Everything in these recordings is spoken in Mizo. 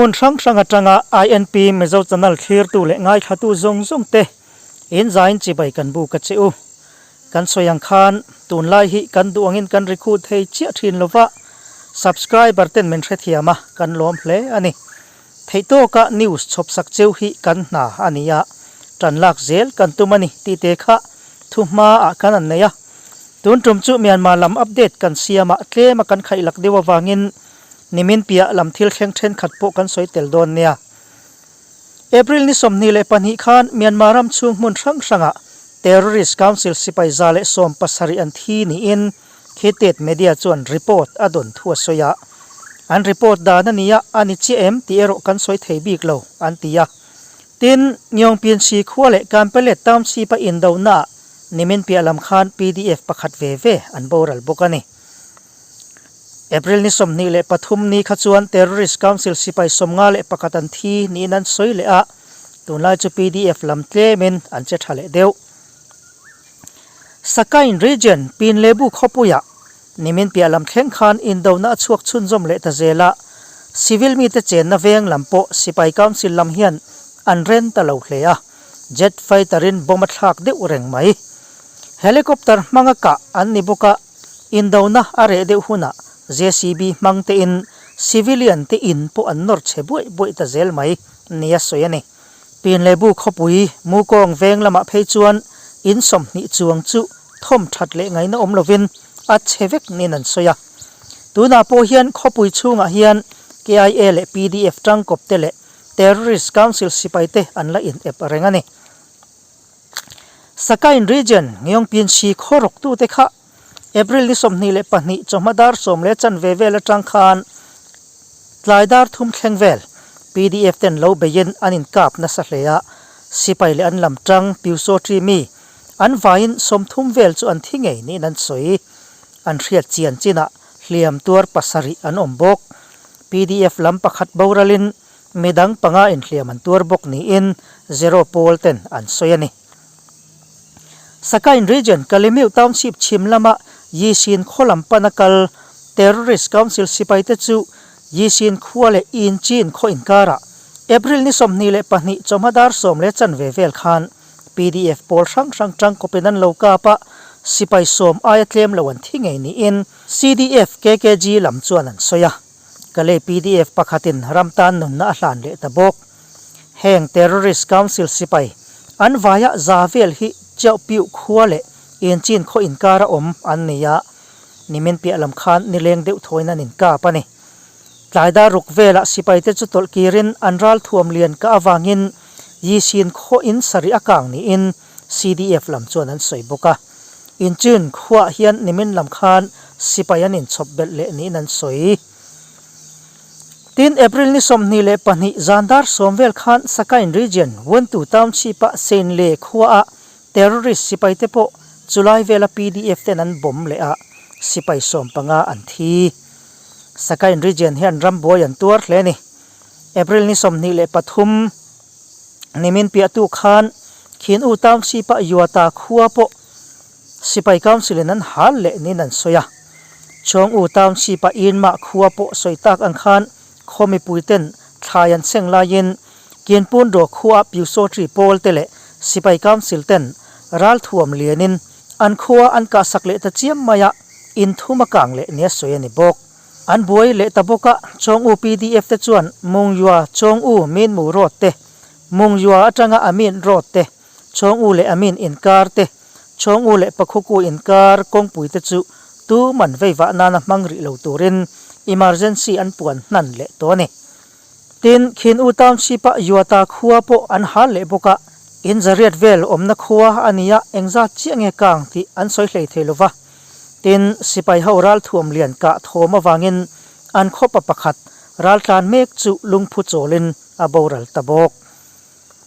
Hmun hrang hrang atanga INP Mizo Channel thlirtu leh ngaithlatu zawng zawng te in zain chibai kan buk a che u. Kan sawi ang khan tunlai hi kan duh angin kan recruit thei chiah thin lova, subscriber ten min hrethiam a, kan lawm hle a ni. Theihtawka news chhawpsak cheu hi kan hna a ni a, tan lak zel kan tum a ni tih te kha thu hmaah kan an nei a. Tun tum chu Myanmar lam update kan siam a, tlema kan khaih lak deuh avangin nimin piah lam thil thleng thenkhat pawh kan sawi tel dawn nia. April ni 22 khan Myanmar ram chhung hmun hrang hrangah Terrorist Council sipai 170 an thi niin Khitet Media chuan report a dawn thu a sawi a. An report dan a nia, a ni chiah em tih erawh kan sawi thei bik lo, an ti a. Tin, Ngyongpinsi khua leh Kanpelet Township-a indonaah nimin piah lam khan pdf pakhat ve ve an boral bawk a ni. April ni 23 ni kha chuan Terrorist Council sipai 51 an thi niin an sawi leh a, tunlai chu pdf lam tlemin an che tha leh deuh. Sakain Region Pinlebu khawpuiah nimin piah lam thleng khan indona a chhuak chhunzawm leh ta zel a, civil mite chenna veng lam pawh sipai council lam hian an ren ta lo hle a, jet fighter-in bomb a thlak deuh reng mai. Helicopter hmanga kah an ni bawk a, Indona a reh deuh hunah JCB hmang tein civilian te in pawh an nawr chhe buaih buaih ta zel mai nia sawi a ni. Pinlebu khawpui Mukawng veng lamah phei chuan in 20 chuang chu thawm that leh ngaihna awm lovin a chhe vek niin an sawi a. Tunah pawh hian khawpui chhungah hian KIA leh pdf tangkawp te leh Terrorist Council sipai te an la in ep reng a ni. Sakain Region Ngeongpinsi khaw rawktute kha April ni 22 chawhma dar sawm leh chanve vel atang khan tlai dar thum thleng vel pdf ten lo beiin an inkap nasa hle a, sipai leh an lam tang Pyusawṭi mi an vaiin 30 vel chu an thi ngei niin an sawi. An hriat chian chinah hliam tuar pasarih an awm bawk. Pdf lam pakhat boralin Midang panga inhliam an tuar bawk niin Zero pawl ten an sawi a ni. Sakain Region, Kalimiu Township chhim lama Yisin khaw lam pana kal Terrorist Council sipaite chu Yisin khua leh Inchin khaw inkarah April ni 22 chawhma dar sawm leh chanve vel khan pdf pawl hrang hrang tangkawpin an lo kap a, sipai sawm aia tlem lo an thi ngei niin CDF KKG lam chuan an sawi a. Kalay pdf pakhatin ram tan nunna a hlan leh ta bawk. Heng Terrorist Council sipai an vaia za vel hi Chiauhpiuh khua leh Inchin khaw inkara awm an ni a, nimin piah lam khan nileng deuh thawiin an inkap a ni. Tlaidar ruk velah sipaite chu tawlh kirin an ral thuam lian ka avangin Yisin khaw in sarih a kang niin CDF lam chuan an sawi bawk a. Inchun khuaah hian nimin lam khan sipai an inchhawp belh leh niin an sawi. Tin, April ni 22 zan dar sawm vel khan Sakain Region, Wentu Township-a Seinle khuaah terrorist sipaite pawh chulai vela pdf ten an bomb leh a, sipai 15 an thi. Sakain Region hian rambuai an tuar hle a ni. April ni 23 Nimin piahtu khan Khin U Township-a Yuata khua pawh Sipai Council-in an hal leh niin an sawi a. Chawng U Township-a Inmah khua pawh sawi tak ang khan khaw mipuiten thlai an chheng laiin Kinpundaw khua Pyusawṭi pawl te leh Sipai Council ten ralthuam lianin an khua an kahsak leh ta chiam mai a, inthum a kang leh nia sawi a ni bawk. An buai leh ta bawk a, Chawng U pdf te chuan Mungyua Chawng U Min Mu Road te, Mungyua atanga Amin Road te, Chawng U leh Amin inkar te, Chawng U leh Pakhuku inkar kawngpui te chu tuman veivah nana hmang rih lo turin emergency an puan hnan leh tawh a ni. Tin, Khin U Township-a Yuata khua pawh an hal leh bawk a, in zariat vel awmna khua a ni a, engzat chiah nge kang tih an sawi hlei thei lo va. Tin, sipai ho ralthuam lian kah thawm avangin an khawpa pakhat raltlan mek chu lungphu chawlin a boral ta bawk.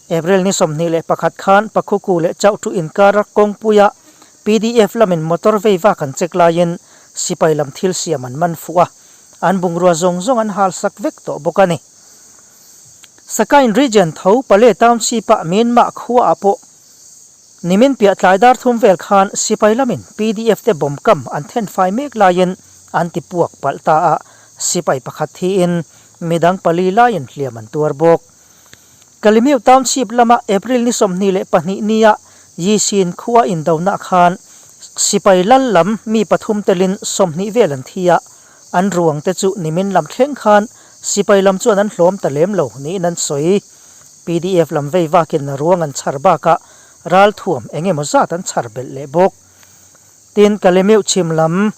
April ni 21 khan Pakhuku leh Chauhtu inkar kawngpuia pdf lamin motor vei vak an check laiin sipai lam thil siam an man fuh a, an bungrua zawng zawng an hal sak vek tawh bawk a ni. Sakain Region tho Pale Township-ah Myanmar khuaah pawh Nimin piah tlai dar thum vel khan sipai lamin pdf te bomb kam an then fai mek laiin an ti puak palh ta a, sipai pakhat thiin midang pali laiin hliam an tuar bawk. Kalimiu Township lama April ni 22 nia Yisin khua indona khan sipai lal lam mi pathum telin 20 vel an thi a, an ruang te chu nimin lam thleng khan sipai lam chuan an hlawm ta lem lo niin an sawi. Pdf lam vei vakin ruang an chhar bakah ralthuam eng emaw zat an chhar belh leh bawk. Tin, Kalemiuh chhim lam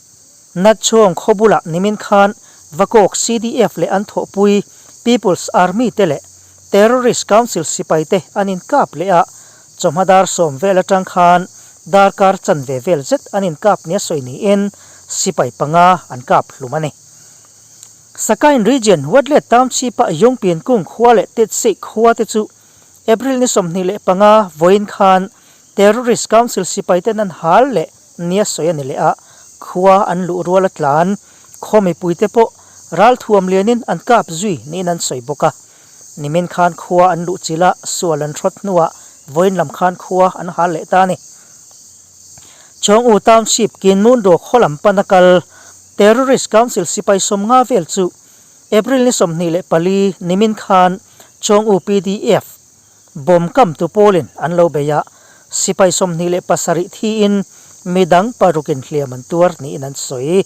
Natchawng khaw bulah nimin khan Vakawk CDF leh an thawhpui People's Army te leh Terrorist Council sipai te an inkap leh a, chawhma dar 10 vel atang khan darkar chanve vel zet an inkap nia sawi niin sipai panga an kap hlum a ni. Sakain Region Watlet Township-a Yongpin kung khua leh Tetseih khua te chu April ni 25 vawiin khan Terrorist Council sipai ten an hal leh nia sawi a ni leh a, khua an luh rual a tlan. Khaw mipui te pawh ralthuam lianin an kap zui niin an sawi bawk a. Nimin khan khua an luh chilh a, sual an hrawt hnuah vawiin lam khan khua an hal leh ta a ni. Chawng U Township Kinmundo khaw lam pana kal Terrorist Council sipai 50 vel chu April ni 24 nimin khan Chawng U PDF Bomb kamtu pawlin an lo bei a, sipai 27 thiin midang parukin hliam an tuar niin an sawi.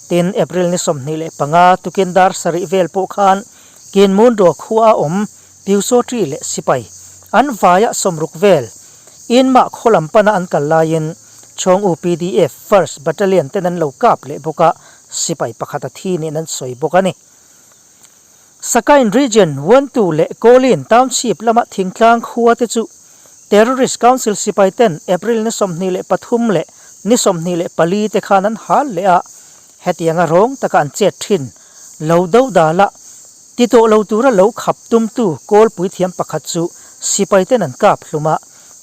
Tin, April ni 25 tukin dar sarih vel pawh khan Kinmundo khua a awm Pyusawṭi leh sipai an vaia 60 vel inmah khaw lam pana an kal laiin Chawng U PDF First Battalion ten an lo kap leh bawk a, sipai pakhat a thi niin an sawi bawk a ni. Sakain Region, Wantu leh Kawlin Township lama thingtlang khua te chu Terrorist Council sipai ten April ni 23 leh ni 24 te khan an hal leh a, hetianga rawng taka an chet thin lo do dala ti tawh lo tura lo khap tumtu kawlpui thiam pakhat chu sipai ten an kap hlum a,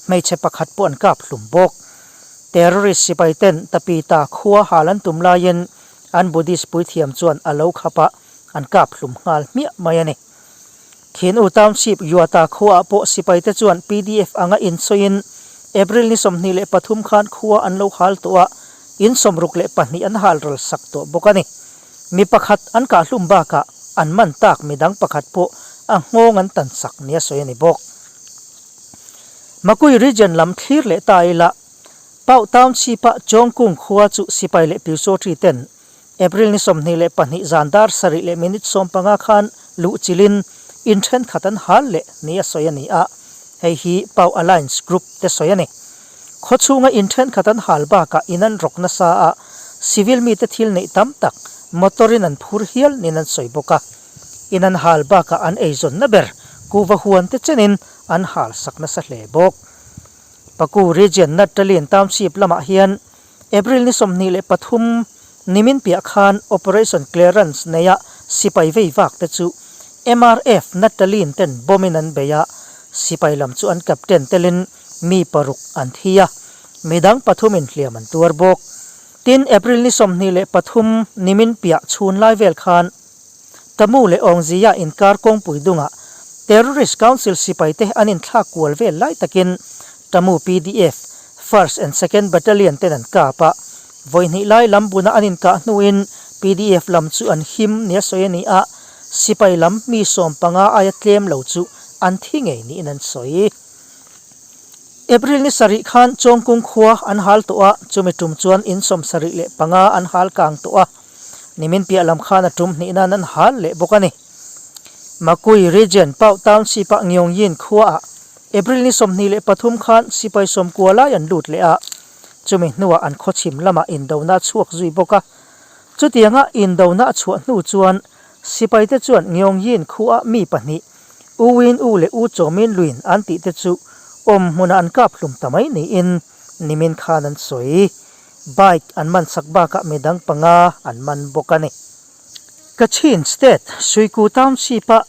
hmeichhe pakhat pawh an kap hlum bawk. Terrorist sipai ten Tapita khua hal an tum laiin an Buddhist puithiam chuan a lo khap a, an kap hlum nghal hmiah mai a ni. Khin U Township Yuata khuaah pawh sipaite chuan PDF anga insawiin April ni 23 khan khua an lo hal tawh a, in 62 an hal ral sak tawh bawk a ni. Mi pakhat an kah hlum bakah an man tak midang pakhat pawh a nghawng an tan sak nia sawi a ni bawk. Makui Region lam thlir leh ta ila Pau Township-a Chawngkung khua chu sipai leh Pyusawṭi ten April ni 22 zan dar sarih leh minute 15 khan luh chilin in thenkhat an hal leh ni a sawi a ni a, hei hi Pau Alliance Group te sawi a ni. Khaw chhunga in thenkhat an hal bakah in an rawk nasa a, civil mite thil neih tam tak motor in an phur hial niin an sawi bawk a. In an hal bakah an eizawnna ber kuhva huan te chenin an hal sak nasa hle bawk. Paku Region Natalin Township lamah hian April ni 23 nimin piah khan Operation Clearance neia sipai vei vak te chu MRF Natalin ten bomb in an bei a, sipai lam chu an captain telin mi paruk an thi a, midang pathum in hliam an tuar bawk. Tin, April ni 23 nimin piah chhun lai vel khan Tamu leh Awngzia inkar kawngpui dungah Terrorist Council sipai te an inthlak kual vel lai takin Tamu PDF First and Second Battalion ten an kap a, vawi hnih lai lam buna an inkah hnuin PDF lam chu an him nia sawi a ni a, sipai lam mi 15 aia tlem lo chu an thi ngei niin an sawi. April ni sarih khan Chawngkung khua an hal tawh a, chumi tum chuan in 75 an hal kang tawh a, nimin piah lam khan a tum hnih nan an hal leh bawk a ni. Makui Region Pau Township-ah Ngyongyin khuaah April ni 23 khan sipai 90 lai an lut leh a, chumi hnuah an khawchhim lamah indona a chhuak zui bawk a. Chutianga indona a chhuah hnu chuan sipaite chuan Ngyongyin khuaah mi pahnih U Win U leh U Chaw Min Luin an tih te chu awm hmunah an kap hlum ta mai niin nimin khan an sawi. Bike an man sak bakah midang panga an man bawk a ni. Kachin State Suiku Township-a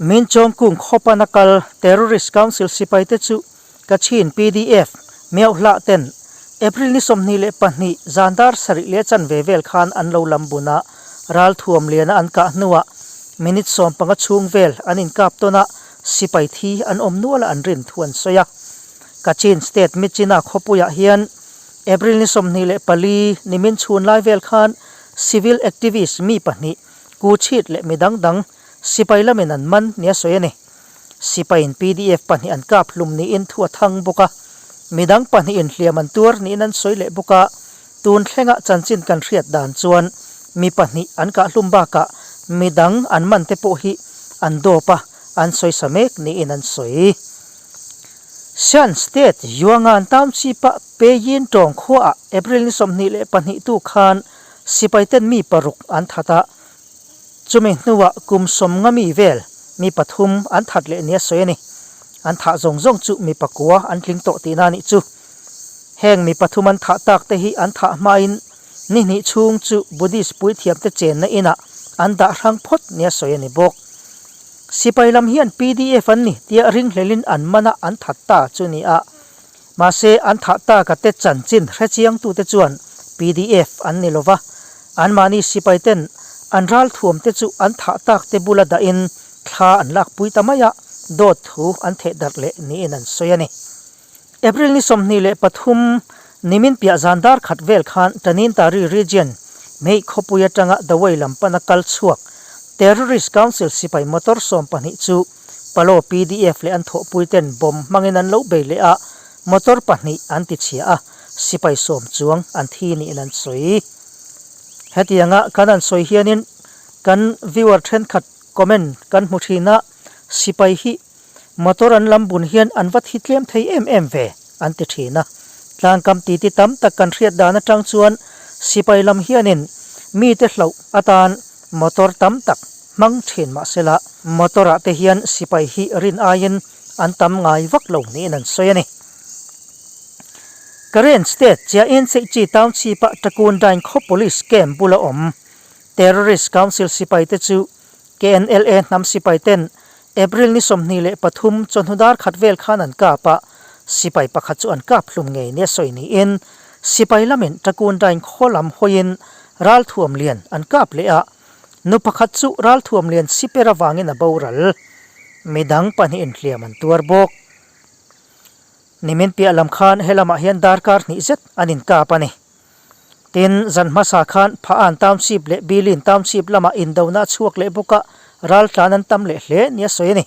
Min Chawngkung khawpana kal Terrorist Council sipaite chu Kachin PDF Miohlah ten April ni 22 zan dar sarih leh chanve vel khan an lo lam bun a, ralthuam liana an kah hnuah minute 15 chhung vel an inkap tawn a, sipai thi an awm nual a an rin thu an sawi a. Kachin State Myitkyina khawpuiah hian April ni 24 nimin chhun lai vel khan civil activist mi pahnih, Ku Chhit leh mi dang dang. sipai lamin an man nia sawi a ni. Sipaiin pdf pahnih an kap hlum niin thu a thang bawk a, midang pahnihin hliam an tuar niin an sawi leh bawk a, tun thlenga chanchin kan hriat dan chuan mi pahnih an kah hlum bakah midang an man te pawh hi an dawp a, an sawi sa mek niin an sawi. Shan State Yuangan Township-a Peyin tawng khuaah April ni 22 tu khan sipaiten mi paruk an that a, Chumi hnuah kum 50 mi vel mi pathum an that leh nia sawi a ni. An thah zawng zawng chu mi pakua an tling tawh tihna a nih chu. Heng mi pathum an thah tak te hi an thah hmain ni hnih chhung chu Buddhist puithiamte chenna inah an dah hrang phawt nia sawi a ni bawk. Sipai lam hian pdf an ni tia ringhlelin an man a an that ta chu ni a. Mahse, an thah taka te chanchin hrechiangtute chuan pdf an ni lova, anmahni sipaiten an ralthuamte chu an thah takte bula dahin thla an lakpui ta mai a, dawt thu an theh darh leh niin an sawi a ni. April ni 23 nimin piah zan dar khat vel khan Tanintari Region, Mei khawpui atanga Dawei lam pana kal chhuak Terrorist Council sipai motor 12 chu Palo pdf leh an thawhpuiten bomb hmangin an lo bei leh a, motor pahnih an ti chhia a, sipai sawm chuang an thi niin an sawi. Hetianga kan an sawi hianin kan viewer thenkhat comment kan hmu thin a, sipai hi motor an lam bun hian an va thi tlem thei em em ve an ti thin a. Tlangkam titi tam tak kan hriat dan atang chuan sipai lam hianin mite hlauh atan motor tam tak Hmang thin mahsela motor ah te hian sipai hi rin aiin an tam ngai vak lo niin an sawi a ni. Karen State chia Incheichi Township ah Takundain khaw Police Camp bula awm Terrorist Council sipai te chu KNLA hnam sipai ten April ni 23 chawhnu dar khat vel khan an kap a, sipai pakhat chu an kap hlum ngei nia sawi niin sipai lamin Takundain khaw lam hawiin ralthuam lian an kap leh a, Nu pakhat chu ralthuam lian siper avangin a boral. Midang pahnihin hliam an tuar bawk. Nimin piah lam khan helamah hian darkar hnih zet an inkap a ni. Tin, zan hmasa khan Pha-an Township leh Bilin Township lamah indona a chhuak leh bawk a, raltlan an tam leh hle nia sawi a ni.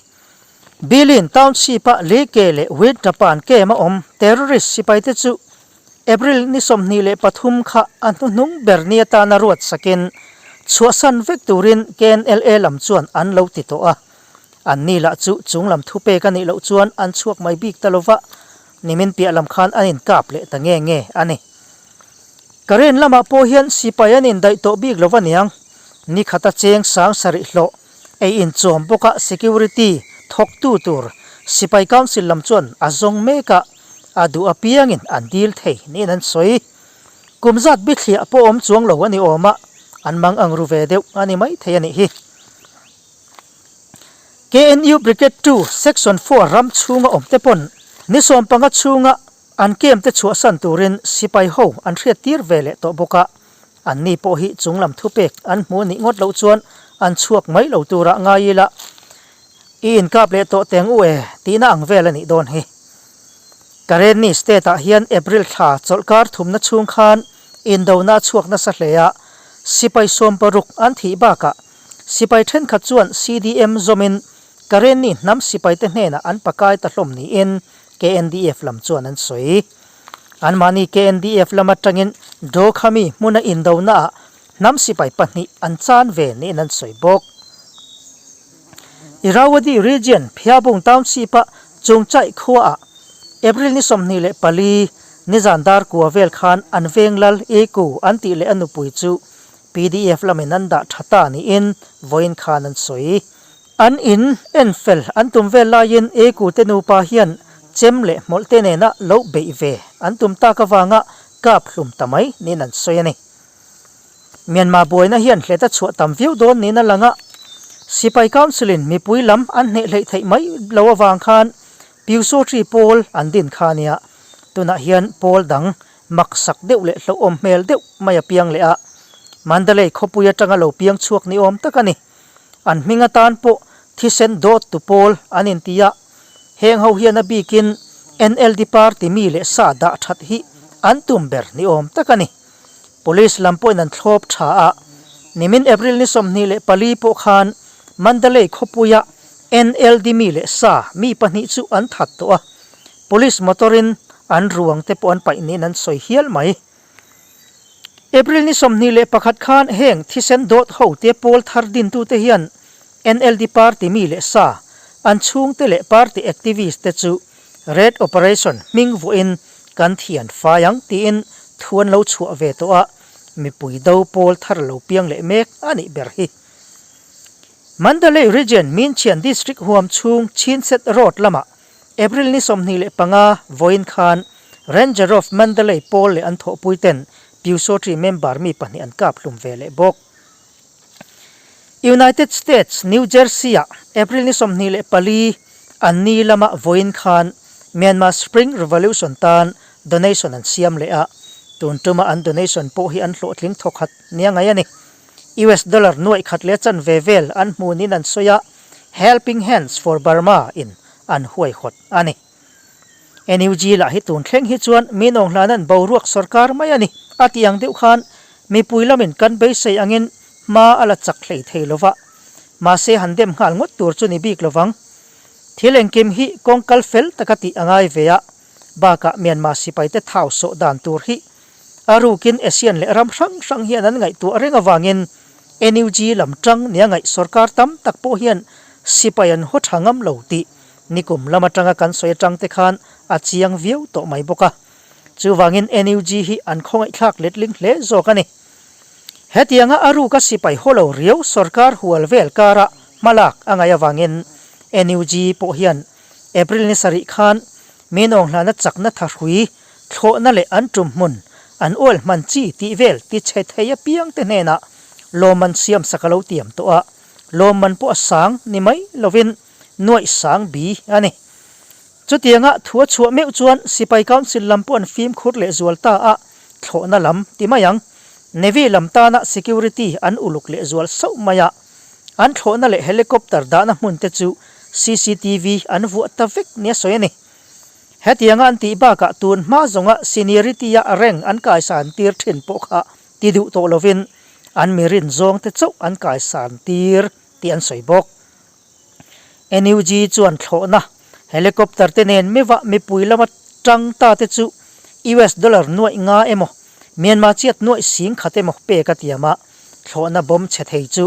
Bilin Township-a Leke leh Wintapan camp a awm terrorist sipaite chu April ni 23 kha a hnuhnung ber ni atana ruat sakin chhuahsan vek turin KNLA lam chuan an lo ti tawh a. An ni lah chu chung lam thupek a nih loh chuan an chhuak mai bik ta lova, nimin piah lam khan an inkap leh ta nge nge a ni. Karen lamah pawh hian sipai an indaih tawh bik lova niang, ni khata cheng sang sarih hlawh ei inchawm bawka security thawktu tur sipai council lam chuan a zawng mek a, a duh apiangin an dil thei niin an sawi. Kum zat bithliah pawh awm chuang lo a ni awm a, an mang ang ru ve deuh a ni maithei a nih hi. KNU Brigade 2 Section 4 ram chhunga awm te pawn ni 15 chhunga an camp te chhuahsan turin sipai ho an hriattir ve leh tawh bawk a, Anni pawh hi chunglam thupek an hmu nih ngawt loh chuan an chhuak mai lo turah ngai ila, I inkap leh tawh teng u e tihna ang vel a nih dawn hi. Karenni State ah hian April thla chawlhkar thumna chhung khan indona a chhuak nasa hle a, sipai 60 an thih bakah sipai thenkhat chuan CDM zawmin Karenni hnam sipaite hnenah an pakai ta hlawm niin KNDF lam chuan an sawi. Anmahni KNDF lam atangin Dokhami hmuna indonaah hnam sipai pahnih an chan ve niin an sawi bawk. Irrawaddy Region Phiabung Township-a Chungchaih khuaah April ni 24 nizan dar kua vel khan an veng lal Eku an tih leh a nupui chu PDF lamin an dah tha ta niin vawiin khan an sawi. An in en fel an tum vel laiin Eku te nupa hian chem leh hmawlh te nena lo beih ve an tum tak avanga kap hlum ta mai niin an sawi a ni. Myanmar buaina hian hlet a chhuah tam viau dawn niin a lang a, Sipai Council in mipui lam an hneh hleih theih mai lo avang khan Pyusawhri pawl an din kha a nia. Tunah hian pawl dang maksak deuh leh hlauhawm hmel deuh mai a piang leh a, Mandalay khawpui atanga lo piang chhuak ni awm tak a ni. An hming atan pawh thisen dawt tu pawl an inti a, heng ho hian a bikin NLD party mi leh sa dah that hi an tum ber ni awm tak a ni. Police lam pawhin an thlawp tha a, nimin April ni 24 pawh khan. Mandalay khawpuia NLD mi leh sa mi pahnih chu an that tawh a, police motor-in an ruang te pawh an paih niin an sawi hial mai. April ni 21 khan heng thisen dawt ho te pawl thar dintute hian NLD party mi leh sa, an chhungte leh party activist te chu Red Operation hming vuahin kan thian fai ang tiin thu an lo chhuah ve tawh a, mipui do pawl thar lo piang leh mek a nih ber hi. Mandalay Region Minchian District huam chhung Chinset Road lamah April ni 25 vawiin khan Ranger of Mandalay pawl leh an thawhpui ten Pyusawtri member mi pahnih an kap hlum ve leh bawk. United States, New Jersey-ah April ni 24 an ni lama vawiin khan Myanmar Spring Revolution tan donation an siam leh a, tun tuma an donation pawh hi an hlawhtling thawkhat nia ngaih a ni. US dollar nuaih khat leh chanve vel an hmunin an sawi a, Helping Hands for Burma in an huaihawt a ni. NUG lah hi tun thleng hi chuan min awng hlan an boruak sawrkar mai a ni a tih ang deuh khan mipui lamin kan beisei angin hma a la chak hlei thei lo va, mahse han dem nghal ngawt tur chu ni bik lo vang. Thil engkim hi kawng kal fel taka tih a ngai ve a, bakah Myanmar sipaite thau sawh dan tur hi a rukin ASEAN leh ram hrang hrang hian an ngaihtuah reng avangin NUG lam tang nia ngaih sawrkar tam tak pawh hian sipai an haw tha ngam lo tih nikum lam atanga kan sawi atang te khan a chiang viau tawh mai bawk a. Chuvangin NUG hi an khawngaihthlak letling hle zawk a ni. Hetianga a ruka sipai haw lo riau sawrkar hual vel kara hmalak a ngaih avangin NUG pawh hian April ni sarih khan min awng hlana chakna thahrui thlawhna leh an tum hmun an oil hman chi tih vel ti chhe thei apiang te hnenah lawmman siam sak a lo tiam tawh a, lawmman pawh a sang ni mai lovin nuaih sang bi a ni. Chutianga thu a chhuah meuh chuan Sipai Council lam pawh an fimkhur leh zual ta a, thlawhna lam ti mai ang. Navy lam tana security an uluk leh zual sauh mai a, an thlawhna leh helicopter dahna hmun te chu cctv an vuah ta vek nia sawi a ni. Hetianga an tih bakah tun hma zawnga seniority-a rank an kaisan tir thin pawh kha ti duh tawh lovin an mi rin zawng te chauh an kaisan tir tih an sawi bawk. NUG chuan thlawhna helicopter te nen mevah mipui lama tang ta te chu US dollar nuaih nga emaw Myanmar chiat nuaih sing khat emaw pek a tiam a, thlawhna bomb chhe thei chu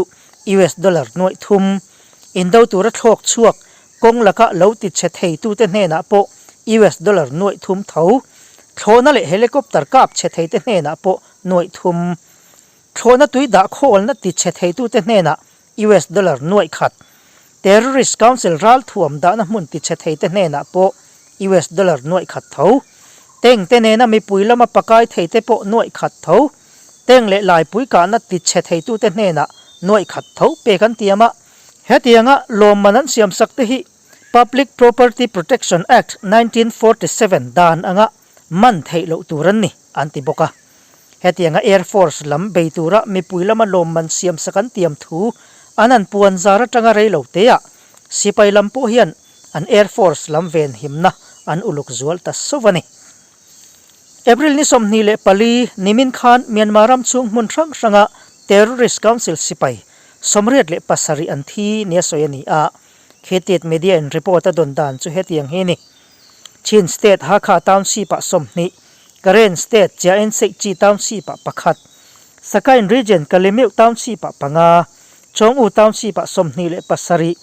US dollar nuaih thum indo tura thlawk chhuak kawng laka lo ti chhe thei tute hnenah pawh US dollar nuaih thum tho, thlawhna leh helicopter kap chhe thei te hnenah pawh nuaih thum. Thlawhna tui dah khawlna ti chhe thei tute hnenah US dollar nuaih khat, Terrorist Council ralthuam dahna hmun ti chhe thei te hnenah pawh US dollar nuaih khat tho, Tank te nena mipui lama pakai thei te pawh nuaih khat tho, Tank leh laipui kahna ti chhe thei tute hnenah nuaih khat tho pek an tiam a. Hetianga lawmman an siamsak te hi Public Property Protection Act 1947 dan anga man theih loh tur an ni, an ti bawk a. Hetianga Air Force lam bei tura mipui lama lawmman siamsak an tiam thu an an puan zar atanga rei lo teah sipai lam pawh hian an Air Force lam venhimna an uluk zual ta sauh a ni. April ni 24 nimin khan Myanmar ram chhung hmun hrang hranga Terrorist Council sipai 87 an thi nia sawi a ni a, Khitiat media in report a dawn dan chu hetiang hi a ni. Chin State Hakha Township-ah 20, Karen State Chiaenseikchi Township-ah pakhat, Sakain Region Kalemeuh Township-ah panga, Chawng'u Township-ah 27,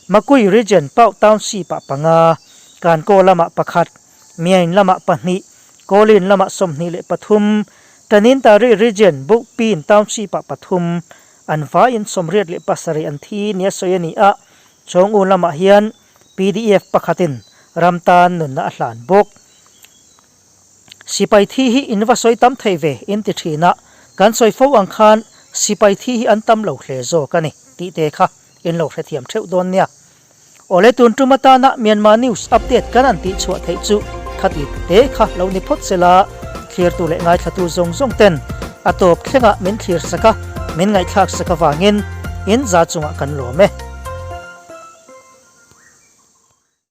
Makui Region Pau Township-ah panga, Kankaw lamah pakhat, Myain lamah pahnih, Kawlin lamah 23, Tanintari Region Bukpin Township-ah pathum, an vaiin 87 an thi nia sawi a ni a, Chawng'u lamah hian Pdf pakhatin ram tan nunna a hlan bawk. Sipai thi hi in va sawi tam thei ve in ti thin a, kan sawi fo ang khan sipai thi hi an tam lo hle zawk a ni tih te kha in lo hrethiam theuh dawn nia. Awle tun tum atana Myanmar news update kan an tih chhuah theih chu khati te kha lo ni phawt sela, thlirtu leh ngaithlatu zawng zawng ten a tawp thlengah min thlir sak a, min ngaihthlak sak avangin in za chungah kan lawm e.